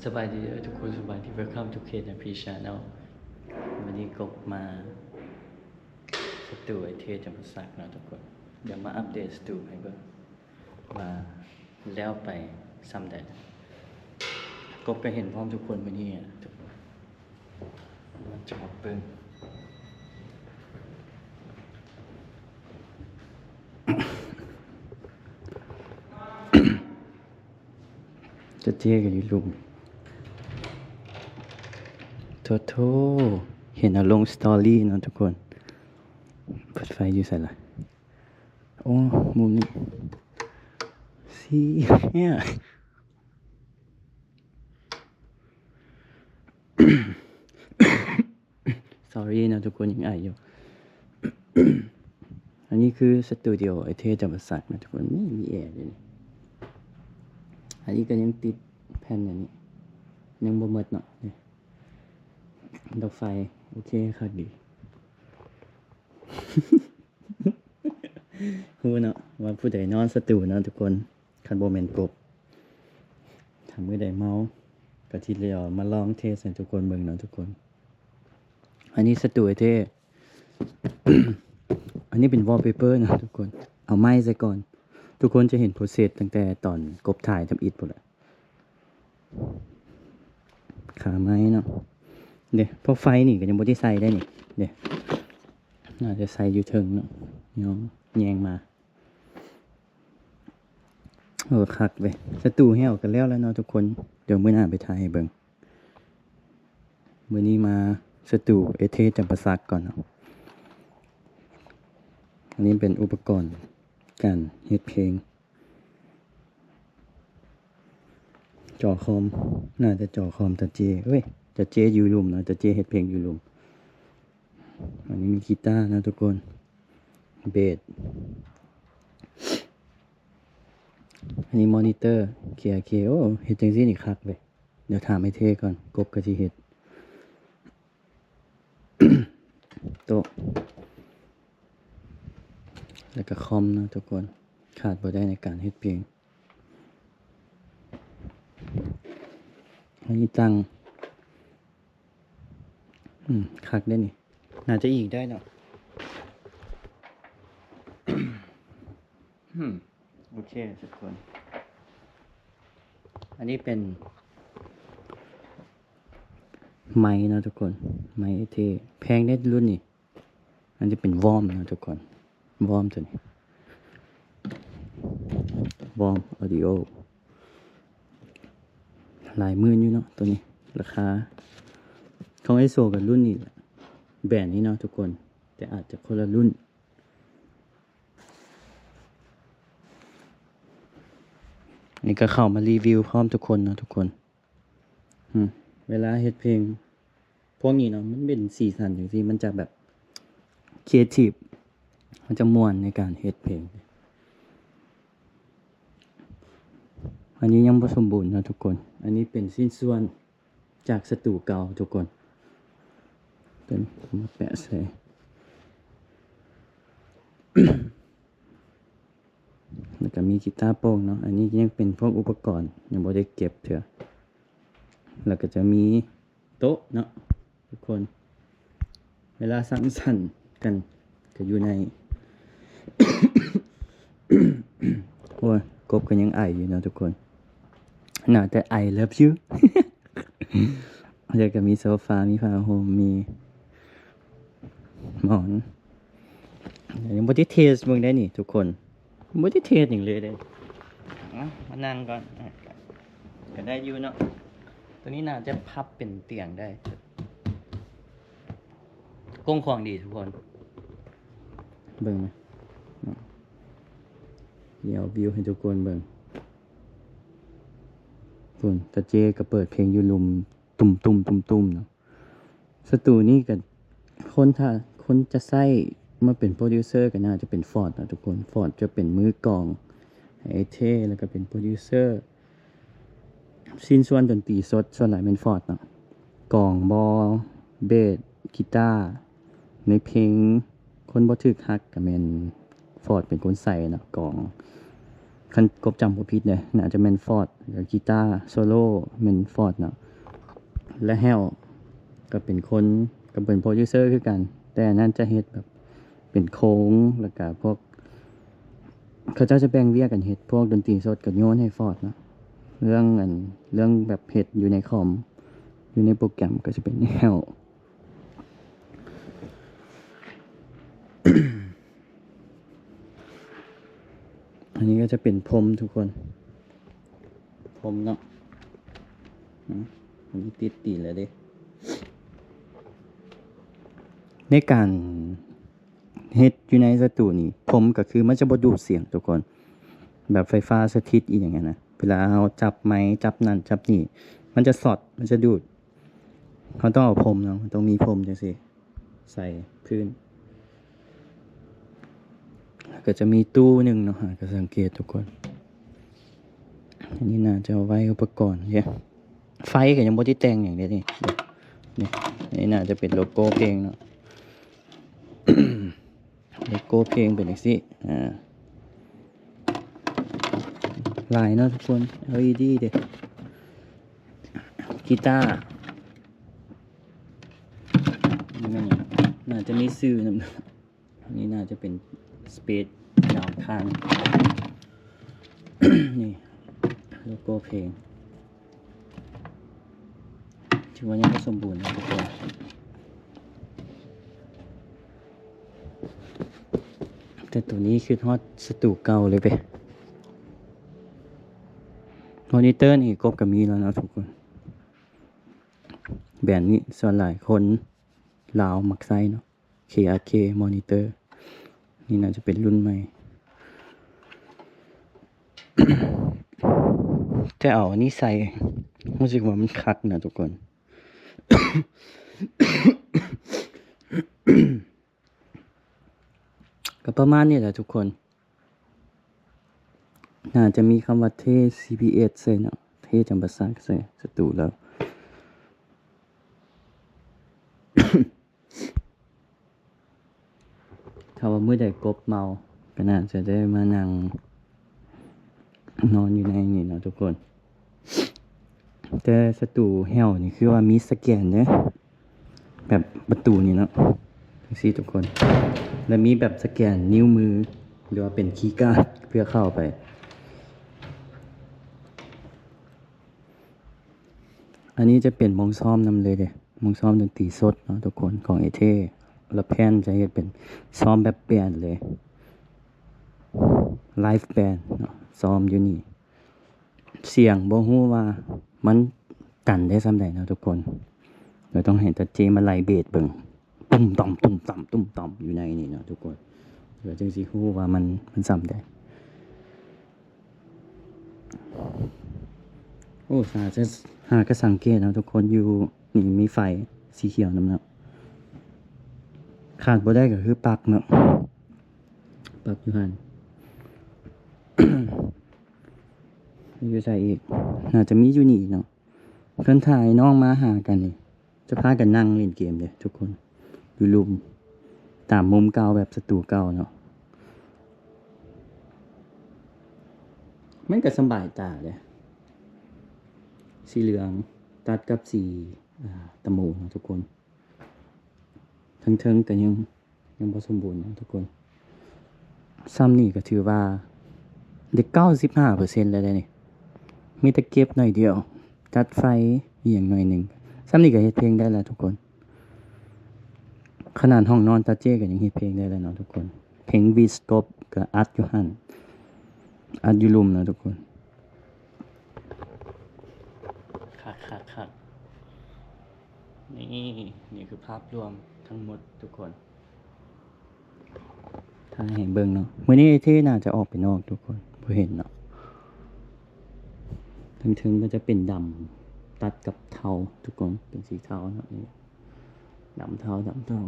ສະບາຍດີເດີທຸກຄົນ, ສະບາຍດີ, Welcome to K and P Channel. ມື້ນີ້ກົບມາສະຕູໄອເທຈຳປາສັກເນາະທຸກຄົນ. ດຽວມາອັບເດດສະຕູໃຫ້ເບິ່ງວ່າແລ້ວໄປສ່ຳໃດ. ກົບກໍເຫັນພ້ອມທຸກຄົນມື້ນີ້ ມາຈອບເບິ່ງ. ຈະເຈກໍຢູ່ລຸ່ມ. ໂທ້ໆ ເຫັນເອົາລົງສະຕໍຣີເນາະທຸກຄົນ. ເປີດໄຟຢູ່ໃສລະ? ໂອ້ ມຸມນີ້ ຊີ້ Sorry ເນາະທຸກຄົນ, ຍັງໄອຢູ່. ອັນນີ້ຄືສະຕູດິໂອໄອເທຈຳປາສັກເນາະທຸກຄົນ. ນີ້ມີແອຢູ່ນີ້. ອັນນີ້ກໍຍັງຕິດແຜ່ນອັນນີ້ ຍັງບໍ່ໝົດເນາະ. ນີ້ດອກໄຟ ໂອເຄ ຄັກດີ. ຮູ້ເນາະວ່າຜູ້ໃດນອນສະຕູເນາະທຸກຄົນ. ຄັນບໍ່ແມ່ນກົບ ຖ້າມື້ໃດເມົາກໍຊິເລີຍເອົາມາລອງເທສໃຫ້ທຸກຄົນເບິ່ງເນາະທຸກຄົນ. ອັນນີ້ສະຕູໄອເທ ອັນນີ້ເປັນ wallpaper ເນາະທຸກຄົນ. ເອົາໄມ້ໃສ່ກ່ອນ. ທຸກຄົນຈະເຫັນ process ຕັ້ງແຕ່ຕອນກົບຖ່າຍທຳອິດພຸ້ນແຫຼະ. ຂາໄມ້ເນາະ. ເດ້ ເພາະໄຟນີ້ກໍຍັງບໍ່ໄດ້ໃສ່ໄດ໋ນີ້. ເດ້ ໜ້າຈະໃສ່ຢູ່ເທິງເນາະ. ຍ້ອນແຍງມາ. ໂອ້ ຄັກເວີຍ. ສະຕູແຫ້ວກັນແລ້ວແລ້ວເນາະທຸກຄົນ. ດຽວມື້ໜ້າໄປຖ່າຍໃຫ້ເບິ່ງ. ມື້ນີ້ມາສະຕູເອເທຈຳປາສັກກ່ອນເນາະ. ອັນນີ້ເປັນອຸປະກອນການເຮັດເພງ. ຈໍຄອມ ໜ້າຈະຈໍຄອມຕາເຈ. ເອີຍ ຕາເຈຢູ່ລຸ່ມເນາະ, ຕາເຈເຮັດເພງຢູ່ລຸ່ມ. ອັນນີ້ມີກີຕາເນາະທຸກຄົນ, ເບສ. ອັນນີ້ມໍນິເຕີ ເຄອາເຄ. ໂອ້ ເຮັດຈັ່ງຊີ້ນີ້ຄັກເວີຍ. ດຽວຖາມໄອ້ເທກ່ອນ, ກົບກໍຊິເຮັດ. ໂຕະ ແລ້ວກໍຄອມເນາະທຸກຄົນ, ຂາດບໍ່ໄດ້ໃນການເຮັດເພງ. ອັນນີ້ຕັ້ງ ອືມ ຄັກເດ້ນີ້, ໜ້າຈະອີງໄດ້ເນາະ. ອືມ ໂອເຄທຸກຄົນ, ອັນນີ້ເປັນໄມເນາະທຸກຄົນ, ໄມເອເທ ແພງເດ້ລຸ້ນນີ້. ມັນຈະເປັນວອມເນາະທຸກຄົນ, ວອມຕົວນີ້ ວອມອອດິໂອ ຫຼາຍໝື່ນຢູ່ເນາະຕົວນີ້. ລາຄາຂອງໄອໂຊກໍລຸ້ນນີ້ແຫຼະ, ແບຣນນີ້ເນາະທຸກຄົນ, ແຕ່ອາດຈະຄົນລະລຸ້ນ. ນີ້ກໍເຂົ້າມາຣີວິວພ້ອມທຸກຄົນເນາະທຸກຄົນ. ອືມ ເວລາເຮັດເພງພວກນີ້ເນາະ, ມັນເປັນສີສັນຈັ່ງຊີ້ ມັນຈະແບບຄຣີເອທີບ, ມັນຈະມ່ວນໃນການເຮັດເພງ. ອັນນີ້ຍັງບໍ່ສົມບູນເນາະທຸກຄົນ, ອັນນີ້ເປັນຊິ້ນສ່ວນຈາກສະຕູເກົ່າທຸກຄົນ. ຕົວນີ້ເອົາມາແປະໃສ່ ແລ້ວກໍມີກີຕາໂປ່ງເນາະ, ອັນນີ້ຍັງເປັນພວກອຸປະກອນ ຍັງບໍ່ໄດ້ເກັບເທື່ອ. ແລ້ວກໍຈະມີໂຕະເນາະທຸກຄົນ, ເວລາສັງສັນກັນກໍຢູ່ໃນ. ໂອ້ຍ ກົບກໍຍັງໄອຢູ່ເນາະທຸກຄົນ, ໜ້າຈະ I love you. ແລ້ວກໍມີໂຊຟາ ມີຜ້າຫົ່ມ ມີໝອນ. ຍັງບໍ່ໄດ້ເທສເບິ່ງໄດ໋ນີ້ທຸກຄົນ, ບໍ່ໄດ້ເທສຫຍັງເລີຍເດ້. ເອົາມານັ່ງກ່ອນ, ອ່ະ ກໍໄດ້ຢູ່ເນາະ. ຕົວນີ້ໜ້າຈະພັບເປັນຕຽງໄດ້, ກວ້າງຂວາງດີທຸກຄົນ. ເບິ່ງນະ, ດຽວວິວໃຫ້ທຸກຄົນເບິ່ງ. ພຸ້ນ ຕາເຈກໍເປີດເພງຢູ່ລຸ່ມ ຕຸ້ມໆໆໆ ເນາະ. ສະຕູນີ້ກໍຄົນ ຖ້າຄົນຈະໃຊ້ມາເປັນໂປຣດິວເຊີກໍໜ້າຈະເປັນຟອດເນາະທຸກຄົນ. ຟອດຈະເປັນມືກອງ ໄອເທ ແລ້ວກໍເປັນໂປຣດິວເຊີ. ຊິ້ນສ່ວນດົນຕີສົດສ່ວນຫຼາຍແມ່ນຟອດເນາະ, ກອງບໍ, ເບສ, ກີຕາ. ໃນເພງຄົນບໍ່ຖືກຮັກກໍແມ່ນຟອດເປັນຄົນໃສ່ເນາະ, ກອງ ຄັນກົບຈຳບໍ່ຜິດເດ້ ໜ້າຈະແມ່ນຟອດ ແລ້ວກະກີຕາໂຊໂລແມ່ນຟອດເນາະ ແລະ ແຫ້ວ ກໍເປັນຄົນ ກໍເປັນໂປຣດິວເຊີຄືກັນ ແຕ່ອັນນັ້ນຈະເຮັດແບບເປັນໂຄງ ແລ້ວກະພວກ ເຂົາເຈົ້າຈະແບ່ງວຽກກັນເຮັດ ພວກດົນຕີສົດກໍໂຍນໃຫ້ຟອດເນາະ ເລື່ອງອັນ ເລື່ອງແບບເຮັດຢູ່ໃນຄອມ ຢູ່ໃນໂປຣແກຣມກໍຈະເປັນແຫ້ວ. ອັນນີ້ກໍຈະເປັນພົມທຸກຄົນ ພົມເນາະ ອືມ ອັນນີ້ຕິດຕີນແລ້ວເດ້ ໃນການເຮັດຢູ່ໃນສະຕູນີ້ ພົມກໍຄືມັນຈະບໍ່ດູດສຽງທຸກຄົນ ແບບໄຟຟ້າສະຖິດອີ່ຫຍັງຫັ້ນນະ ເວລາເຮົາຈັບໄມ ຈັບນັ້ນຈັບນີ້ ມັນຈະຊັອດ ມັນຈະດູດ ເຮົາຕ້ອງເອົາພົມເນາະ ມັນຕ້ອງມີພົມຈັ່ງຊີ້ ໃສ່ພື້ນ ແລ້ວກໍຈະມີຕູ້ໜຶ່ງເນາະ ຫາກໍສັງເກດທຸກຄົນ ອັນນີ້ໜ້າຈະເອົາໄວ້ອຸປະກອນເດ້ ໄຟກໍຍັງບໍ່ໄດ້ແຕ່ງຫຍັງເດ້ນີ້ ນີ້ ນີ້ໜ້າຈະເປັນໂລໂກ້ເພງເນາະ ໂລໂກ້ເພງເປັນຈັ່ງຊີ້ ອາ ຫຼາຍເນາະທຸກຄົນ ແອລອີດີເດ້ ກີຕາ ນີ້ແມ່ນຫຍັງ ໜ້າຈະມີຊື່ນຳ ນີ້ໜ້າຈະເປັນສະເປດດາວທາງ ນີ້ໂລໂກ້ເພງ ຖືວ່າຍັງບໍ່ສົມບູນນະທຸກຄົນ ແຕ່ໂຕນີ້ຄິດຮອດສະຕູເກົ່າເລີຍເວີຍ ມອນິເຕີນີ້ກົບກໍມີແລ້ວເນາະທຸກຄົນ ແບຣນນີ້ສ່ວນຫຼາຍຄົນລາວມັກໃຊ້ເນາະ ເຄອາເຄ ມອນິເຕີ ນີ້ໜ້າຈະເປັນລຸ້ນໃໝ່ ແຕ່ເອົາອັນນີ້ໃສ່ ຮູ້ສຶກວ່າມັນຄັກນະທຸກຄົນ ກໍປະມານນີ້ແຫຼະທຸກຄົນ ໜ້າຈະມີຄຳວ່າເທ ຊີບີເອັສ ໃສ່ເນາະ ເທຈຳປາສັກໃສ່ສະຕູແລ້ວ ຖ້າວ່າມື້ໃດກົບເມົາ ກໍໜ້າຈະໄດ້ມານັ່ງນອນຢູ່ໃນນີ້ເນາະທຸກຄົນ ແຕ່ສະຕູແຫ້ວນີ້ຄືວ່າມີສະແກນເດ້ ແບບປະຕູນີ້ເນາະ ຈັ່ງຊີ້ທຸກຄົນ ແລະ ມີແບບສະແກນນິ້ວມື ຫຼືວ່າເປັນຄີກາດເພື່ອເຂົ້າໄປ. ອັນນີ້ຈະເປັນໂຮງຊ້ອມນຳເລີຍເດ້ ໂຮງຊ້ອມດົນຕີສົດເນາະທຸກຄົນ ຂອງເອເທ ລະແຜ່ນຈະເຮັດເປັນຊ້ອມແບບແບນເລີຍ ໄລຟ໌ແບນເນາະ ຊ້ອມຢູ່ນີ້ ສຽງບໍ່ຮູ້ວ່າມັນກັນໄດ້ສ່ຳໃດເນາະທຸກຄົນ ດຽວຕ້ອງໃຫ້ຕາເຈ້ມາໄລ່ເບສເບິ່ງ ຕຸ້ມຕ່ອມ ຕຸ້ມຕ່ອມ ຕຸ້ມຕ່ອມ ຢູ່ໃນນີ້ເນາະທຸກຄົນ ແລ້ວຈຶ່ງຊິຮູ້ວ່າມັນ ມັນສ່ຳໃດ. ໂອ້ ຫາຈະ ຫາກະສັງເກດເນາະທຸກຄົນ ຢູ່ນີ້ມີໄຟສີຂຽວນຳເນາະ ຂາດບໍ່ໄດ້ກໍຄືປັກເນາະ ປັກຢູ່ຫັ້ນ ຢູ່ໃສອີກ ໜ້າຈະມີຢູ່ນີ້ເນາະ ເພິ່ນຖ້າໃຫ້ນ້ອງມາຫາກັນນີ້ ຈະພາກັນນັ່ງຫຼິ້ນເກມເດ້ທຸກຄົນ ຢູ່ລຸ່ມ ຕາມມຸມເກົ່າ ແບບສະຕູເກົ່າເນາະ ມັນກໍສະບາຍຕາເດ້ ສີເຫຼືອງຕັດກັບສີ ອາ ຕະໂມເນາະທຸກຄົນ ເທິງໆກໍຍັງ ຍັງບໍ່ສົມບູນເນາະທຸກຄົນ ສ່ຳນີ້ກໍຖືວ່າໄດ້ເກົ້າສິບຫ້າເປີເຊັນແລ້ວເດ້ນີ້ ມີແຕ່ເກັບໜ້ອຍດຽວ ຕັດໄຟອີ່ຫຍັງໜ້ອຍໜຶ່ງ ສ່ຳນີ້ກໍເຮັດເພງໄດ້ແລ້ວທຸກຄົນ ຂະໜາດຫ້ອງນອນຕາເຈ້ກໍຍັງເຮັດເພງໄດ້ແລ້ວເນາະທຸກຄົນ ເພງວີສະກົບກໍອັດຢູ່ຫັ້ນ ອັດຢູ່ລຸ່ມເນາະທຸກຄົນ ຄັກໆໆ ນີ້ ນີ້ຄືພາບລວມທັງໝົດທຸກຄົນ ຖ່າຍໃຫ້ເບິ່ງເນາະ ມື້ນີ້ເອເທໜ້າຈະອອກໄປນອກທຸກຄົນ ບໍ່ເຫັນເນາະ ເທິງໆກໍຈະເປັນດຳ ຕັດກັບເທົາທຸກຄົນ ເປັນສີເທົາເນາະ ນີ້ ດຳເທົາ ດຳເທົາ.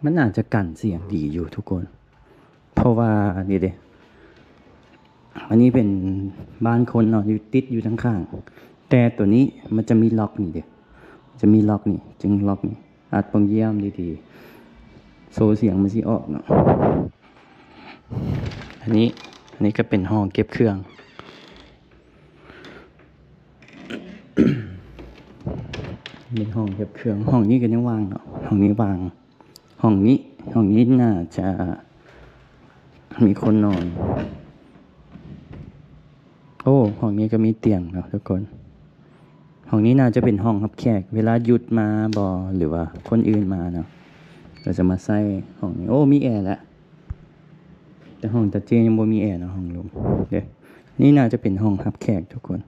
ມັນອາດຈະກັນສຽງດີຢູ່ທຸກຄົນ ເພາະວ່າອັນນີ້ເດ້ ອັນນີ້ເປັນບ້ານຄົນເນາະ ຢູ່ຕິດຢູ່ທາງຂ້າງ ແຕ່ໂຕນີ້ມັນຈະມີລັອກນີ້ເດ້ ຈະມີລັອກນີ້ ຈຶ່ງລັອກນີ້ ອັດປ່ອງຢ້ຽມດີ ໂຊສຽງມັນຊິອອກເນາະ. ອັນນີ້ ອັນນີ້ກໍເປັນຫ້ອງເກັບເຄື່ອງ ເປັນຫ້ອງເກັບເຄື່ອງ. ຫ້ອງນີ້ກໍຍັງວ່າງເນາະ ຫ້ອງນີ້ວ່າງ. ຫ້ອງນີ້ ຫ້ອງນີ້ໜ້າຈະມີຄົນນອນ. ໂອ້ ຫ້ອງນີ້ກໍມີຕຽງເນາະທຸກຄົນ. ຫ້ອງນີ້ໜ້າຈະເປັນຫ້ອງຮັບແຂກ ເວລາຢຸດມາບໍ ຫຼືວ່າຄົນອື່ນມາເນາະ ກໍຈະມາໃຊ້ຫ້ອງນີ້. ໂອ້ ມີແອແລ້ວ ແຕ່ຫ້ອງຕາເຈ້ຍັງບໍ່ມີແອເນາະ ຫ້ອງລຸ່ມເດ້. ນີ້ໜ້າຈະເປັນຫ້ອງຮັບແຂກທຸກຄົນ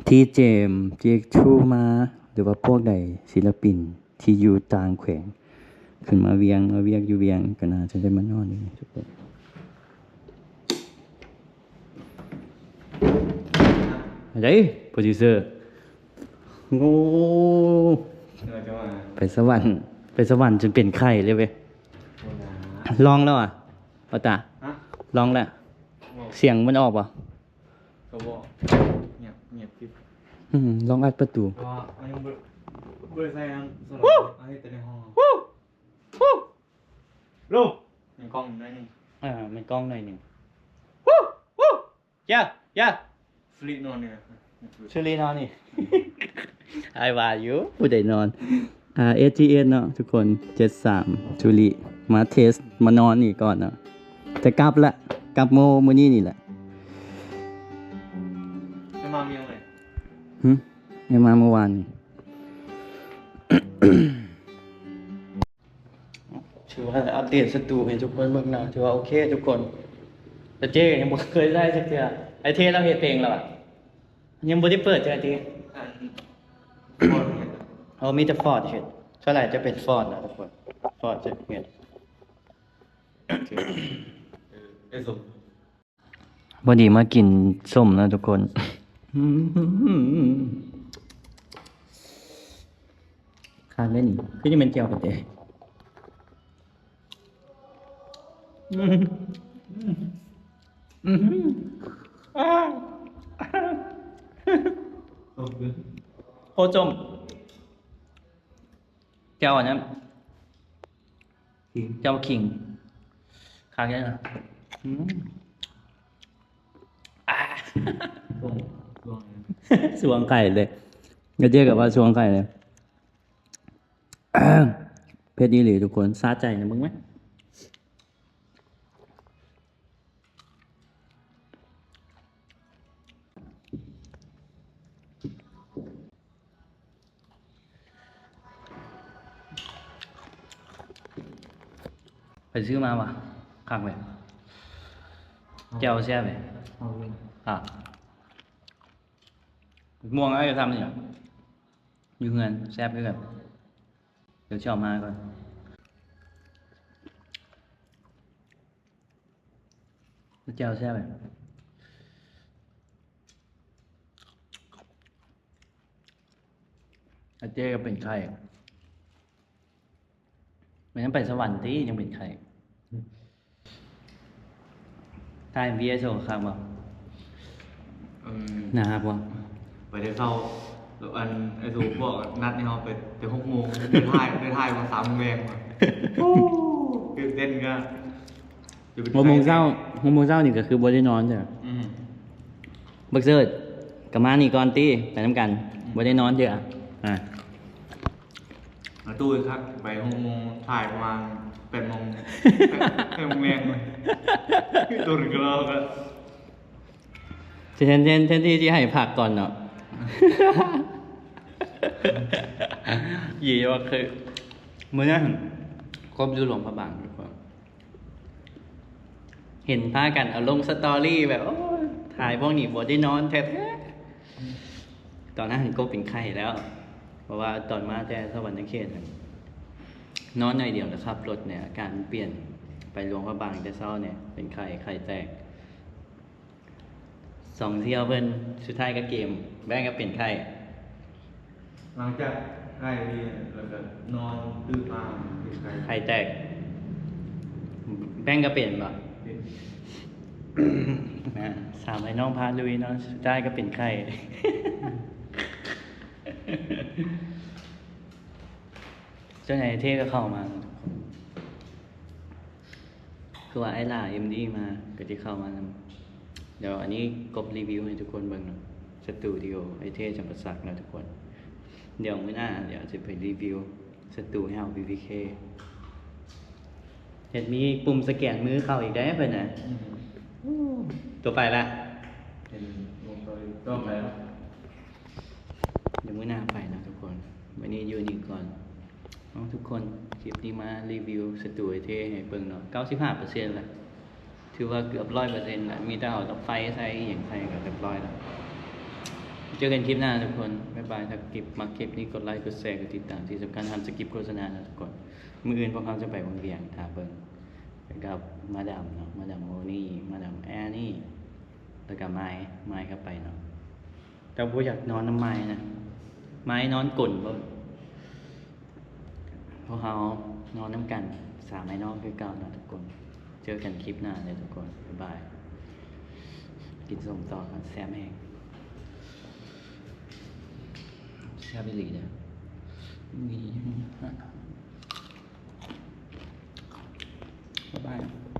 ທີ່ເຈມ ເຈກທູມາ ຫຼືວ່າພວກໃດ ສິລະປິນທີ່ຢູ່ຕ່າງແຂວງ ຂຶ້ນມາວຽງ ມາວຽກຢູ່ວຽງ ກໍໜ້າຈະໄດ້ມານອນຢູ່ນີ້ທຸກຄົນ. ເດ້ ໂປຣດິວເຊີ ໂອ້ ເອີ ຈະວ່າ ໄປສະຫວັນ ໄປສະຫວັນຈົນເປັນໄຂ້ເລີຍເວີຍ. ໂອ້ນາ ລອງແລ້ວອະ ປາຕາ? ຮະ? ລອງແລ້ວ ເວົ້າ ສຽງມັນອອກບໍ່? ກໍບໍ່ ງຽບ ງຽບຕິດ. ອືມ ລອງອັດປະຕູ ເພາະວ່າເຮົາຍັງບໍ່ ບໍ່ໄດ້ໃສ່ອັນໂຊລາ ເຮົາເຮັດແຕ່ໃນຫ້ອງ. ໂລ ແມ່ນກ້ອງໜ້ອຍໜຶ່ງ ເອີ ແມ່ນກ້ອງໜ້ອຍໜຶ່ງ. ເຢ້ ເຢ້ ສຸລິນອນນີ້ນະ ສຸລິນອນນີ້ ອ້າຍວ່າຢູ່ ຜູ້ໃດນອນ. ອ່າ ເອສຈີເອສເນາະທຸກຄົນ ເຈັດສາມ ຊູຣິ ມາເທສ ມານອນນີ້ກ່ອນເນາະ ແຕ່ກັບລະ ກັບໂມມື້ນີ້ນີ້ແຫຼະ. ໄດ້ມາວຽງເລີຍ ຫຶ ໄດ້ມາມື້ວານນີ້. ຖືວ່າອັບເດດສະຕູໃຫ້ທຸກຄົນເບິ່ງເນາະ ຖືວ່າໂອເຄທຸກຄົນ. ແຕ່ເຈ້ຍັງບໍ່ເຄີຍໄດ້ຈັກເທື່ອ. ໄອ້ເທລາວເຮັດເອງແລ້ວອະ ຍັງບໍ່ໄດ້ເປີດເທື່ອຕິ. ອັນ ຟອດເຮັດ ເອີ ມີແຕ່ຟອດເຮັດ ສ່ວນຫຼາຍຈະເປັນຟອດນະທຸກຄົນ ຟອດຈະເຮັດ. ໂອເຄ ເອີ ໄອ້ສົມ ພໍດີມາກິນສົ້ມນະທຸກຄົນ. ຄັກເດ້ນີ້ ຄືຈະແມ່ນແຈ່ວກະແຕ. ໂອ້ ສົ້ມ ແຈ່ວອັນນັ້ນ ຂິງ ເຈົ້າຂິງ ຄັກແທ້ນະ. ອືມ ອາ ສວງ ສວງ ສວງໄຂ່ເລີຍ ກະເຈ້ກະວ່າສວງໄຂ່ເລີຍ. ເຜັດອີ່ຫຼີທຸກຄົນ ສະໃຈນະ ເບິ່ງໄໝ. ໄປຊື້ມາຫວາ? ຄັກເວີຍ ແຈ່ວແຊບເວີຍ. ອ່າ ມ່ວງອ້າຍກໍທຳນີ້ ຢູ່ເຮືອນແຊບຄືກັນ ດຽວຊິເອົາມາກ່ອນ. ແຈ່ວແຊບເລີຍ. ອາເຈ້ກໍເປັນໄຂ້ ແມ່ນໄປສະຫວັນຕິ ຍັງເປັນໄຂ້. ຖ່າຍເອັມວີ ໂຊຄັກບໍ່? ອືມ ໜ້າຮັກບໍ່? ໄປແຕ່ເຊົ້າ ອັນ ໄອ້ໂຊບອກນັດໃຫ້ເຮົາໄປແຕ່ຫົກໂມງ ໄດ້ຖ່າຍ ໄດ້ຖ່າຍຕອນສາມໂມງແລງ. ໂອ້ ຕື່ນເຕັ້ນກະ ຫົກໂມງເຊົ້າ ຫົກໂມງເຊົ້ານີ້ກໍຄືບໍ່ໄດ້ນອນເທື່ອ. ອືມ ບັກເສີດກໍມານີ້ກ່ອນຕິ ໄປນຳກັນ. ອືມ ບໍ່ໄດ້ນອນເທື່ອ. ອ່າ ມາຕູ້ຄັກ ໄປຫົກໂມງ ຖ່າຍປະມານແປດໂມງ ແປດ ແປດໂມງແລງ. ໂດນກະລອກະ ແທນ ແທນ ແທນທີ່ຊິໃຫ້ພັກກ່ອນເນາະ ເຢວ່າຄື ມື້ນັ້ນຄົບຢູ່ຫຼວງພະບາງທຸກຄົນ ເຫັນພາກັນເອົາລົງສະຕໍຣີແບບ ໂອ້ຍ ຖ່າຍພວກນີ້ບໍ່ໄດ້ນອນແທ້ໆ. ຕອນນັ້ນໂກເປັນໄຂ້ແລ້ວ ເພາະວ່າຕອນມາແຕ່ສະຫວັນນະເຂດ ນອນໜ້ອຍດຽວແລ້ວຂັບລົດນີ້ ອາການມັນປ່ຽນ. ໄປຫຼວງພະບາງແຕ່ເຊົ້ານີ້ ເປັນໄຂ້ ໄຂ້ແຕກ ສອງທ່ຽວເພິ່ນ ສຸດທ້າຍກໍເກມ ແບງກໍເປັນໄຂ້. ຫຼັງຈາກອ້າຍເລີຍ ແລ້ວກໍນອນຕື່ນມາເປັນໄຂ້ ໄຂ້ແຕກ. ແບງກໍເປັນບໍ່? ເປັນ. ນະ ສາມໄອ້ນ້ອງພາລຸຍເນາະ ສຸດທ້າຍກໍເປັນໄຂ້. ເຈ ຈັ່ງໃດເທກໍເຂົ້າມາແລ້ວທຸກຄົນ ຄືວ່າອ້າຍຫຼ້າເອັມດີມາກໍຊິເຂົ້າມານຳ. ດຽວອັນນີ້ກົບຣີວິວໃຫ້ທຸກຄົນເບິ່ງເນາະ ສະຕູດິໂອອ້າຍເທຈຳປາສັກເນາະທຸກຄົນ. ດຽວມື້ໜ້າດຽວຈະໄປຣີວິວສະຕູໃຫ້ເຮົາ ບີບີເຄ ເຮັດມີປຸ່ມສະແກນມືເຂົ້າອີກໄດ໋ເພິ່ນນະ. ອືມ ໂອ້ ໂຕໄປລະ ເຫັນວົງຕໍ່ໄປແລ້ວ ດຽວມື້ໜ້າໄປເນາະທຸກຄົນ. ມື້ນີ້ຢູ່ນີ້ກ່ອນເນາະທຸກຄົນ. ຄລິບນີ້ມາຣີວິວສະຕູອ້າຍເທໃຫ້ເບິ່ງເນາະ ເກົ້າສິບຫ້າເປີເຊັນລະ ຖືວ່າເກືອບຮ້ອຍເປີເຊັນລະ. ມີແຕ່ເອົາດອກໄຟໃສ່ ອີ່ຫຍັງໃສ່ກໍຮຽບຮ້ອຍລະ. ເຈີກັນຄລິບໜ້າທຸກຄົນ ບາຍບາຍ. ຖ້າຄລິບ ມັກຄລິບນີ້ ກົດໄລ ກົດແຊ ກົດຕິດຕາມ. ທີ່ສຳຄັນ ຫ້າມສະກິບໂຄສະນານະທຸກຄົນ. ມື້ອື່ນພວກເຮົາຈະໄປວັງວຽງ ຖ້າເບິ່ງ ໄປກັບມາດາມເນາະ ມາດາມໂມນີ ມາດາມແອນີ ແລ້ວກໍມາຍ ມາຍກໍໄປເນາະ. ແຕ່ບໍ່ຢາກນອນນຳມາຍນະ ມາຍນອນກົ້ນເບິ່ງ. ພວກເຮົານອນນຳກັນ ສາມອ້າຍນ້ອງຄືເກົ່າເນາະທຸກຄົນ. ເຈີກັນຄລິບໜ້າເດີທຸກຄົນ ບາຍບາຍ. ກິນສົ້ມຕໍ່ກ່ອນ ແຊບແຮງ ແຊບອີ່ຫຼີເດີ. ບາຍບາຍ.